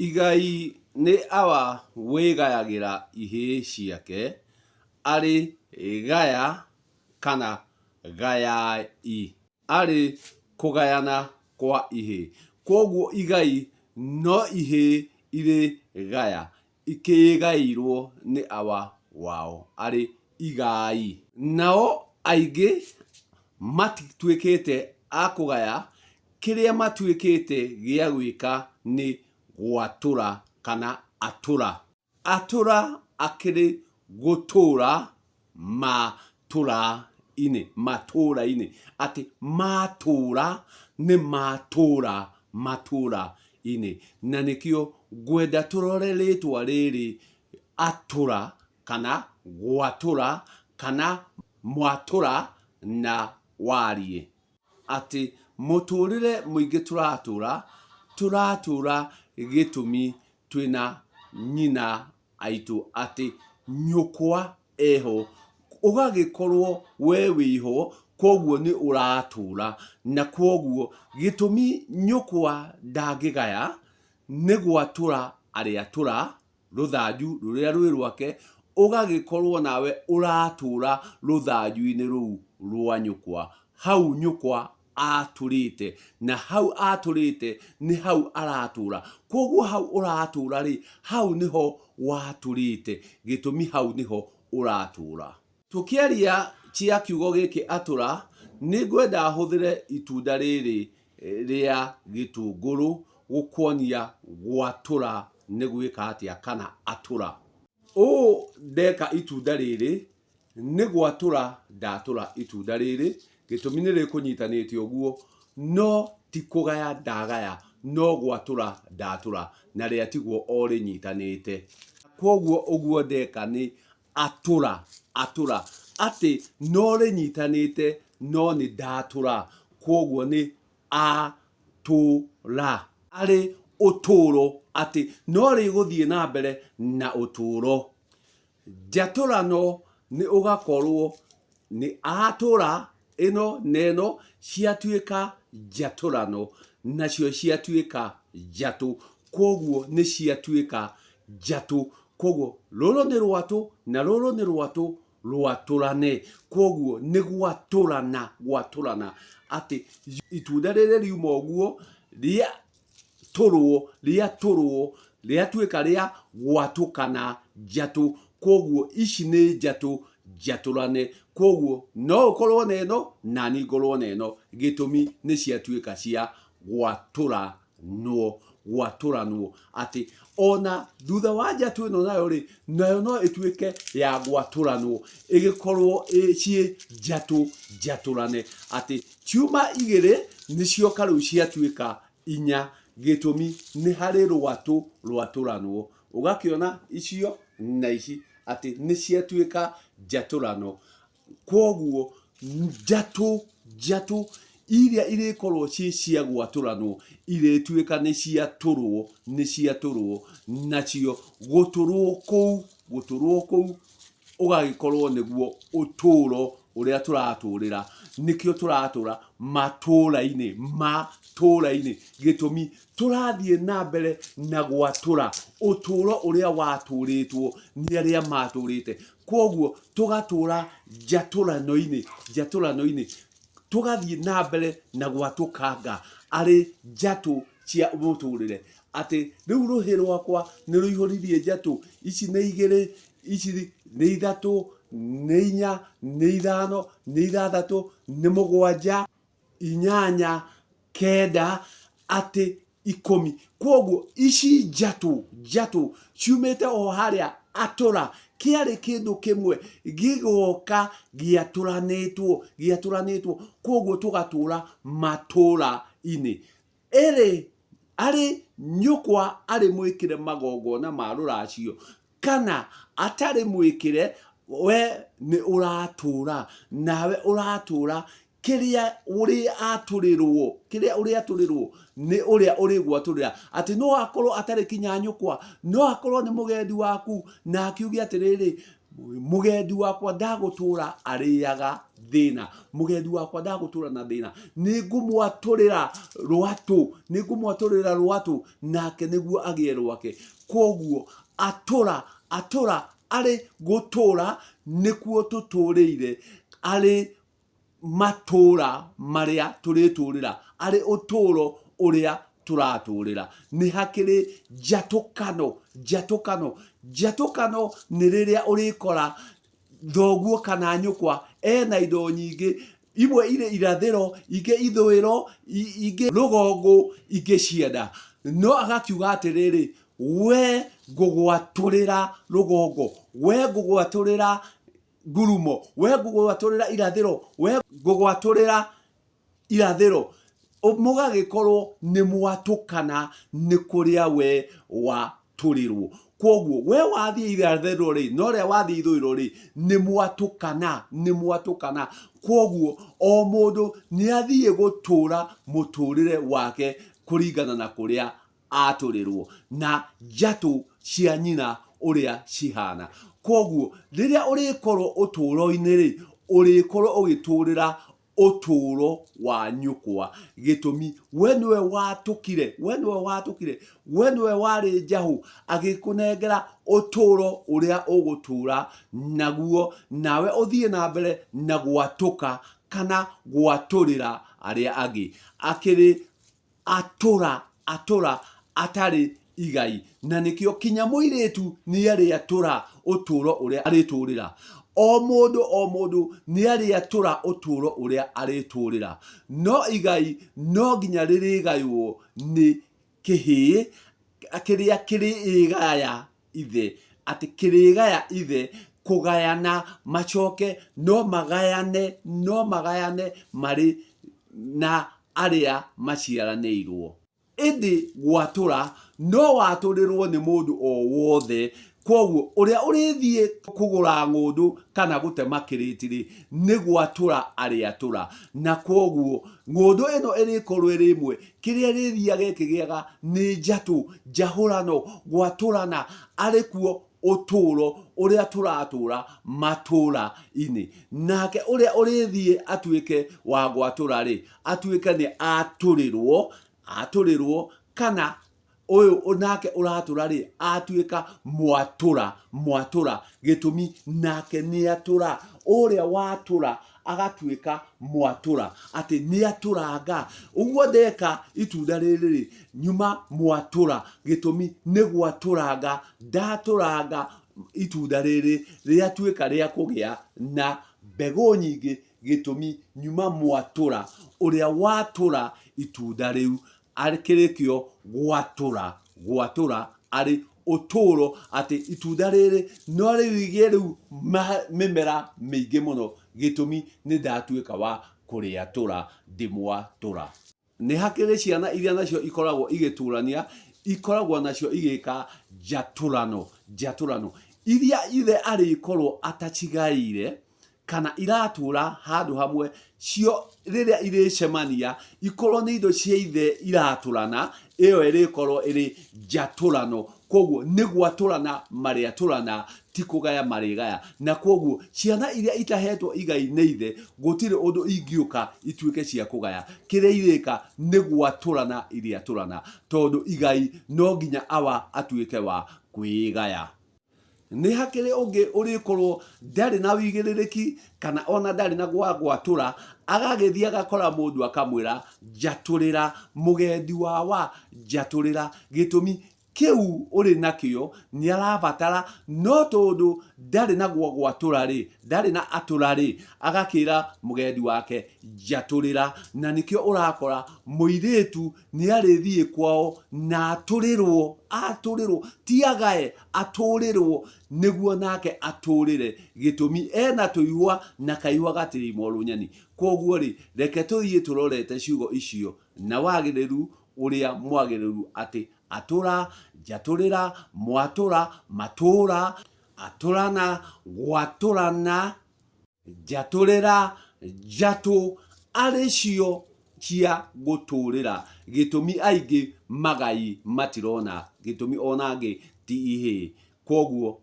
Igai nĩ Awa wĩgayagĩra ihĩĩ ciake, arĩ gaya kana gayai. Arĩ kũgayana kwa ihĩĩ. Kwoguo igai no ihĩĩ irĩ gaya, ikĩĩgaĩirwo nĩ Awa wao, arĩ igai. Nao aingĩ matituĩkĩte a kũgaya, kĩrĩa matuĩkĩte gĩa gwĩka nĩ gwatũra kana atũra. Atũra akĩrĩ gũtũra matũra-inĩ, matũra-inĩ, atĩ matũra nĩ matũra matũra-inĩ. Na nĩkĩo ngwenda tũrore rĩtwa rĩrĩ atũra kana gwatũra kana mwatũra na wariĩ. Atĩ mũtũrĩre mũingĩ tũratũra, tũratũra gĩtũmi twĩna nyina aitũ atĩ nyũkwa eho, ũgagĩkorwo we wĩho, kwoguo nĩ ũratũra, na kwoguo gĩtũmi nyũkwa ndangĩgaya nĩ gwatũra arĩatũra rũthanju rũrĩa rwĩ rwake, ũgagĩkorwo nawe ũratũra rũthanju-inĩ rũu rwa nyũkwa, hau nyũkwa atũrĩte, na hau atũrĩte nĩ hau aratũra. Kwoguo hau ũratũra rĩ, hau nĩho watũrĩte, gĩtũmi hau nĩho ũratũra. Tũkĩaria cia kiugo gĩkĩ atũra, nĩ ngwenda hũthĩre itunda rĩrĩ rĩa gĩtũngũrũ gũkuonia gwatũra nĩ gwĩka atĩa kana atũra. Ũũ ndeka itunda rĩrĩ, nĩ gwatũra ndatũra itunda rĩrĩ, gĩtũmi nĩ rĩkũnyitanĩte ũguo, no ti kũgaya ndagaya, no gwatũra ndatũra, na rĩatigwo o rĩnyitanĩte. Kwoguo ũguo ndeka nĩ atũra, atũra, atĩ no rĩnyitanĩte no nĩ ndatũra, kwoguo nĩ a tũ ra. Arĩ ũtũũro, atĩ no rĩgũthiĩ na mbere na ũtũũro. Njatũrano nĩ ũgakorwo nĩ atũra ĩno na ĩno ciatuĩka njatũrano, nacio ciatuĩka njatũ, kwoguo nĩ ciatuĩka njatũ. Kwoguo rũrũ nĩ rwatũ na rũrũ nĩ rwatũ rwatũrane, kwoguo nĩ gwatũrana gwatũrana, atĩ itunda rĩrĩ riuma ũguo rĩa tũrwo rĩatũrwo rĩatuĩka rĩa gwatũkana njatũ kwoguo ici nĩ njatũ njatũrane kwoguo no ũkorwo na ĩno nani ngorwo na ĩno gĩtũmi nĩ ciatuĩka cia gwatũranwo gwatũranwo atĩ ona thutha wa njatũ ĩno nayo rĩ nayo no ĩtuĩke ya gwatũranwo ĩgĩkorwo ciĩ njatũ njatũrane atĩ ciuma igĩrĩ nĩcioka rĩu ciatuĩka inya gĩtũmi nĩ harĩ rwatũ rwatũranwo ũgakĩona icio na ici atĩ nĩ ciatuĩka njatũrano kwoguo njatũ njatũ iria irĩkorwo ciĩ cia gwatũranwo irĩtuĩka nĩ ciatũrwo nĩ ciatũrwo nacio gũtũrwo kũu gũtũrwo kũu ũgagĩkorwo nĩguo ũtũro ũrĩa tũratũrĩra nĩkĩo tũratũra matũra-inĩ matũra-inĩ gĩtũmi tũrathiĩ na mbere na gwatũra ũtũro ũrĩa watũrĩtwo nĩ arĩa matũrĩte kwoguo tũgatũra njatũrano-inĩ njatũrano-inĩ tũgathiĩ na mbere na gwatũkanga arĩ njatũ cia mũtũrĩre atĩ rĩu rũhĩ rwakwa nĩ rũihũririe njatũ ici nĩ igĩrĩ ici nĩ ithatũ nĩ inya nĩ ithano nĩ ithathatũ nĩ mũgwanja inyanya kenda atĩ ikũmi kwoguo ici njatũ njatũ ciumĩte o harĩa atũra kĩarĩ kĩndũ kĩmwe gĩgoka gĩatũranĩtwo gĩatũranĩtwo kwoguo tũgatũra matũra-inĩ ĩrĩ arĩ nyũkwa arĩ mwĩkĩre magongona ma rũracio kana atarĩ mwĩkĩre we nĩ ũratũra nawe ũratũra kĩrĩa ũrĩatũrĩrwo kĩrĩa ũrĩatũrĩrwo nĩ ũrĩa ũrĩgwatũrĩra atĩ no akorwo atarĩ kinya nyũkwa no akorwo nĩ mũgendi waku na akiuge atĩrĩrĩ Mũgendi wakwa ndagũtũra arĩaga thĩna, mũgendi wakwa ndagũtũra na thĩna, nĩ ngũmwatũrĩra rwatũ, nĩ ngũmwatũrĩra rwatũ nake nĩguo agĩe rwake. Kwoguo atũra, atũra arĩ gũtũra nĩkuo tũtũrĩire, arĩ matũra marĩa tũrĩtũrĩra, arĩ ũtũro ũrĩa tũratũrĩra. Nĩ hakĩrĩ njatũkano, njatũkano, njatũkano nĩ rĩrĩa ũrĩkora thoguo kana nyũkwa ena indo nyingĩ, imwe irĩ irathĩro, ingĩ ithũĩro, ingĩ rũgongo, ingĩ cianda. No agakiuga atĩrĩrĩ, we ngũgwatũrĩra rũgongo, we ngũgwatũrĩra ngurumo, we ngũgwatũrĩra irathĩro, we ngũgwatũrĩra irathĩro. Mũgagĩkorwo nĩ mwatũkana nĩ kũrĩa we watũrĩrwo. Kwoguo we wathiĩ irathĩro rĩ, na ũrĩa wathiĩ ithũĩro rĩ, nĩ mwatũkana, nĩ mwatũkana. Kwoguo o mũndũ nĩ athiĩ gũtũra mũtũrĩre wake kũringana na kũrĩa atũrĩrwo na njatũ cia nyina ũrĩa cihana. Kwoguo rĩrĩa ũrĩkorwo ũtũũro-inĩ rĩ, ũrĩkorwo ũgĩtũrĩra ũtũũro wa nyũkwa. Gĩtũmi, we nĩwe watũkire, we nĩwe watũkire, we nĩwe warĩ njahũ, agĩkũnengera ũtũũro ũrĩa ũgũtũũra naguo, nawe ũthiĩ na mbere na gwatũka kana gwatũrĩra arĩa angĩ. Akĩrĩ atũra atũra atarĩ igai, na nĩkĩo kinya mũirĩtu nĩarĩatũra ũtũro ũrĩa arĩtũrĩra. O mũndũ o mũndũ nĩarĩatũra ũtũro ũrĩa arĩtũrĩra, no igai no nginya rĩrĩgaywo nĩ kĩhĩĩ kĩrĩa kĩrĩgaya ithe, atĩ kĩrĩgaya ithe kũgayana macoke no magayane, no magayane marĩ na arĩa maciaranĩirwo. Ĩndĩ gwatũra no watũrĩrwo nĩ mũndũ o wothe, kwoguo ũrĩa ũrĩthiĩ kũgũra ng'ũndũ kana gũtema kĩrĩti-rĩ, nĩ gwatũra arĩatũra. Na kwoguo ng'ũndũ ĩno ĩrĩkorwo ĩrĩ ĩmwe, kĩrĩa ĩrĩthiaga ĩkĩgĩaga nĩ njatũ, njahũrano, gwatũrana, arĩ kuo ũtũũro ũrĩa tũratũũra matũũra-inĩ. Nake ũrĩa ũrĩthiĩ atuĩke wa gwatũra-rĩ, atuĩke nĩ atũrĩrwo, atũrĩrwo, kana ũyũ nake ũratũra-rĩ, atuĩka mwatũra, mwatũra. Gĩtũmi nake nĩ atũra, ũrĩa watũra agatuĩka mwatũra, atĩ nĩ atũranga. Ũguo ndeka itunda rĩrĩ-rĩ, nyuma mwatũra, gĩtũmi nĩ gwatũranga, ndatũranga itunda rĩrĩ rĩatuĩka rĩa kũgĩa na mbegũ nyingĩ, gĩtũmi nyuma mwatũra, ũrĩa watũra itunda rĩu akĩrĩkio gwatũra, gwatũra arĩ ũtũro atĩ itunda rĩrĩ no rĩgĩe rĩu mĩmera mĩingĩ mũno, gĩtũmi nĩ ndatuĩka wa kũrĩatũra ndĩmwatũra. Nĩ hakĩrĩ ciana iria nacio ikoragwo igĩtũrania, ikoragwo nacio igĩka njatũrano, njatũrano iria ithe arĩkorwo atacigaĩire kana iratũra handũ hamwe, cio rĩrĩa irĩcemania ikorwo nĩ indo cia ithe iratũrana, ĩyo ĩrĩkorwo ĩrĩ njatũrano. Koguo nĩ gwatũrana marĩatũrana, ti kũgaya marĩgaya. Na koguo ciana iria itahetwo igai nĩ ithe, gũtirĩ ũndũ ingĩũka ituĩke cia kũgaya. Kĩrĩa irĩka nĩ gwatũrana irĩatũrana, tondũ igai no nginya awa atuĩke wa kwĩgaya. Nĩ hakĩrĩ ũngĩ ũrĩkorwo ndarĩ na wĩigĩrĩrĩki kana ona ndarĩ na gwa gwatũra, agagĩthiĩ agakora mũndũ akamwĩra njatũrĩra, mũgendi wawa njatũrĩra, gĩtũmi kĩu ũrĩ nakĩo nĩ arabatara, no tondũ ndarĩ na gwa gwatũra rĩ, ndarĩ na atũra rĩ, agakĩra mũgendi wake njatũrĩra, na nĩkĩo ũrakora mũirĩtu nĩ arĩthiĩ kwao na atũrĩrwo, atũrĩrwo, ti agae, atũrĩrwo nĩguo nake atũrĩre, gĩtũmi ena tũihwa na kaihwa gatirĩimwo rũnyeni. Kwoguo rĩ, reke tũthiĩ tũrorete ciugo icio na wagĩrĩru ũrĩa mwagĩrĩru atĩ atũra, njatũrĩra, mwatũra, matũra, atũrana, gwatũrana, Njatũrĩra njatũ arĩ cio cia gũtũrĩra, gĩtũmi aingĩ magai matirona, gĩtũmi ona angĩ ti ihĩĩ. Kwoguo